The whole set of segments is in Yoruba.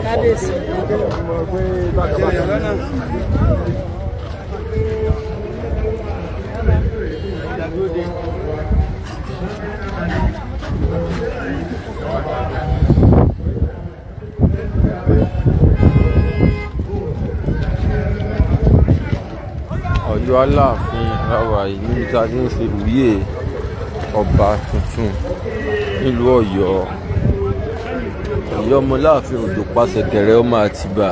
Kábíyèsí. Ọ̀yọ́ Aláàfin la wà yìí níbi tí a ti ń ṣe ìwúyè ọba tuntun nílùú Ọ̀yọ́. Ọ̀yọ́ ọmọ Láàfin Òjó Pàṣẹkẹrẹ ọmọ Àtìbà.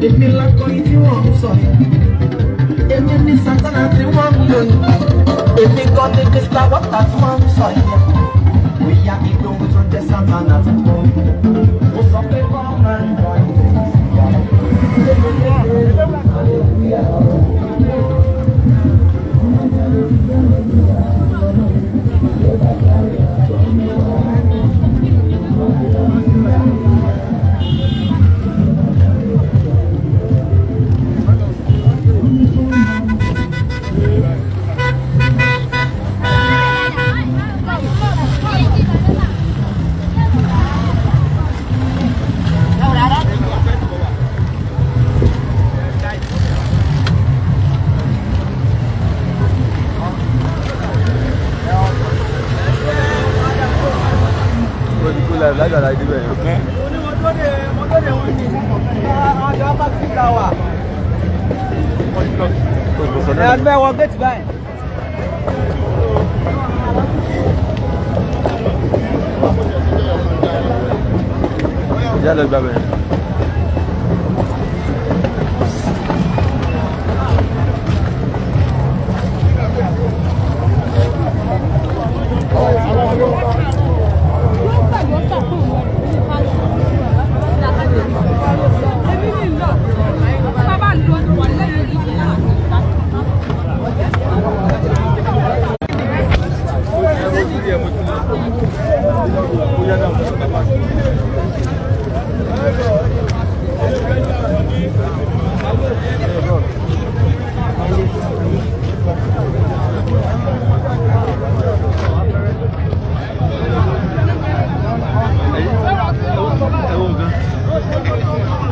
Èmi lakọrin tí wọ́n ń sọ yìí. Èmi ní Santana tí wọ́n ń lò yìí. Èmi gan ni Mr. Water tí wọ́n ń sọ yìí. Bóyá ìgbóhùn tó jẹ́ Santana tí wọ́n ń lò. Mo sọ pé kọ́ máa ń bọ̀ Ẹ wọ géètì báyìí. Ìyá lọ gbàgbé.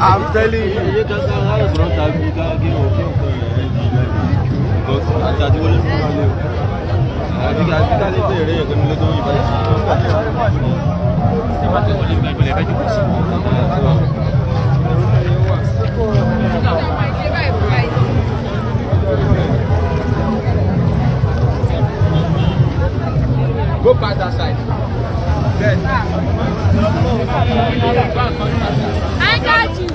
I'm telling you. Go past that side. Then. I got you.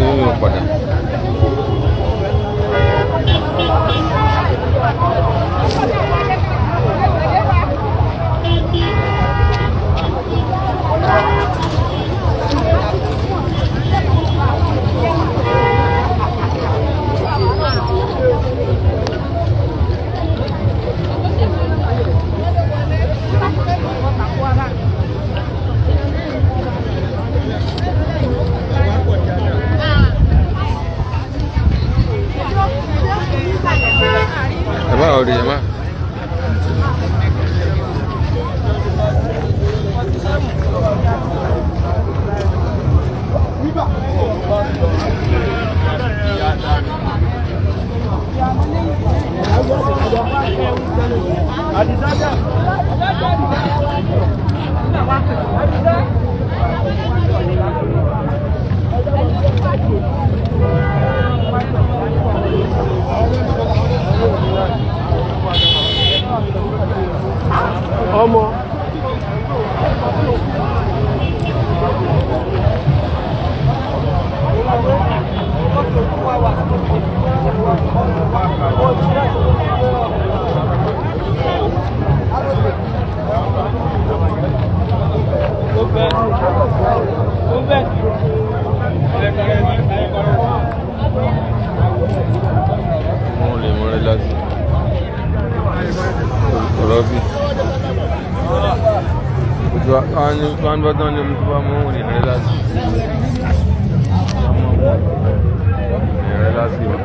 Èrò padà. Ẹ má rí ẹ má. Ọmọ. Wọ́n lè mọ́rẹ́ láti ọ̀rọ̀ bí. Ojú wa ní bá tán ní omi tó bá mọ́ òun ní ìrẹ́ láti. Ìrẹ́ láti o.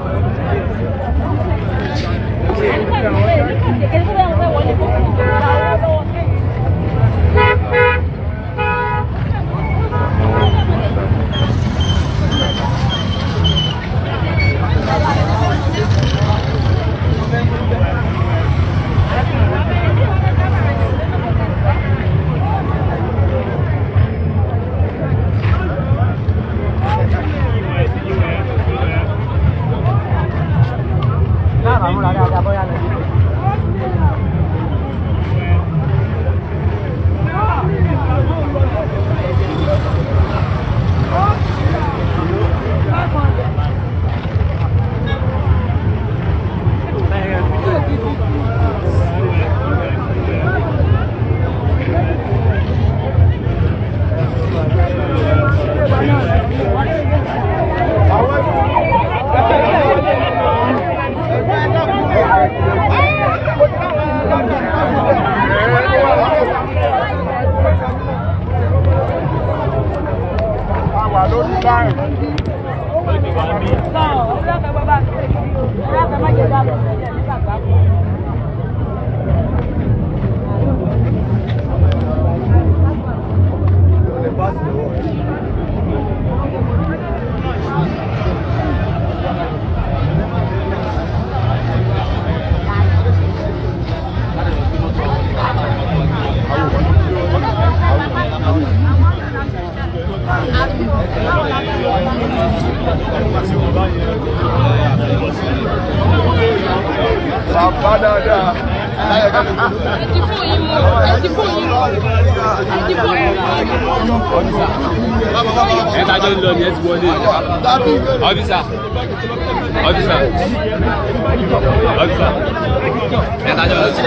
Bàbá dáadáa. Ẹ ti fún yín mú, ẹ ti fún yín mú, ẹ ti fún yín mú. Ẹ tajọ ń lọ ni ẹ ti wọlé. Ọfíìsà, ọfíìsà, ọfíìsà, ẹ tajọ lọ sí.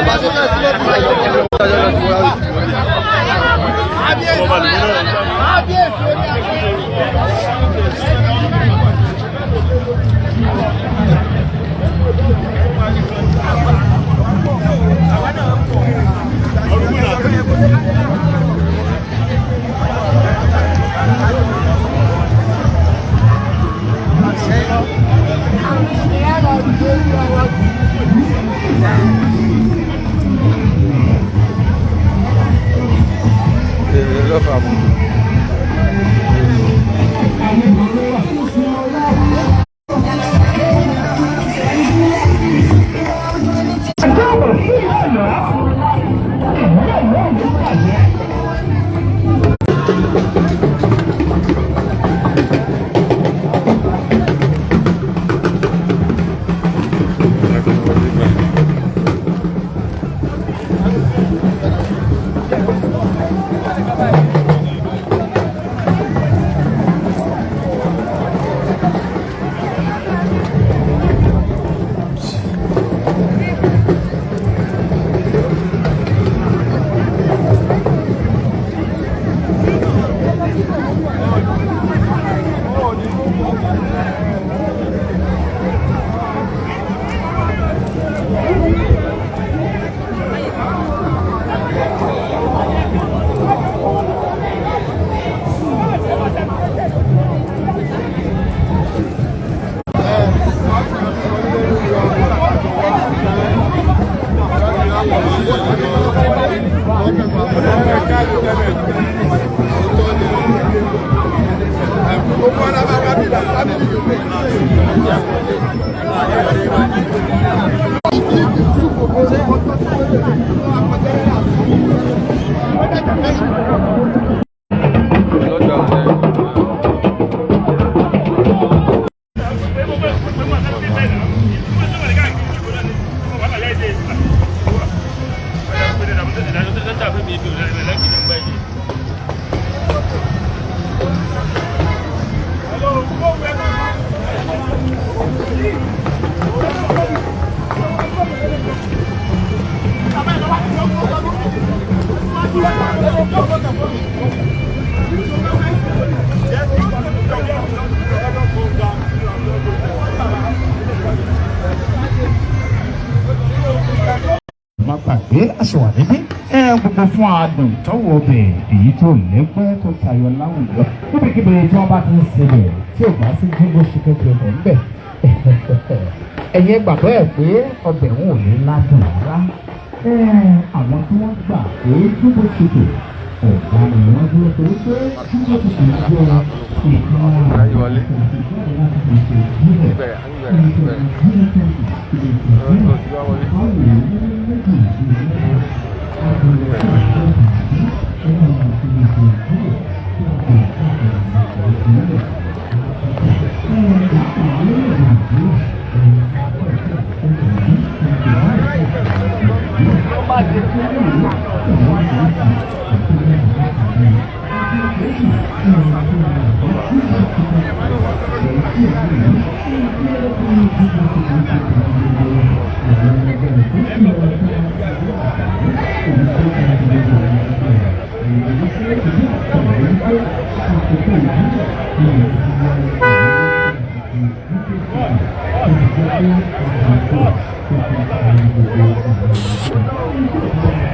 Gbàgbé àṣewà níbí ẹ gbogbo fún adùn ìtọ́wò ọbẹ̀ èyí tó lẹ́gbẹ́ tó tayọ láwùjọ. Níbikíbi tí wọ́n bá ti ń sebẹ̀ tí ò bá sí Jumbo Chicken Flavour ńbẹ̀, ẹ̀yin gbàgbọ́ ẹ̀ pé ọbẹ̀ wọn ò ní ládùn rárá. Àwọn tí wọ́n gbà pé Jumbo Chicken ọ̀gá ni wọ́n dúró torí pé Jumbo Chicken jẹ́ ìkan Wọlé. Bẹ̀rẹ̀, bẹ̀rẹ̀, bẹ̀rẹ̀. Ó ti wá wọlé.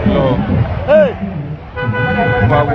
Lọ. Wá wo.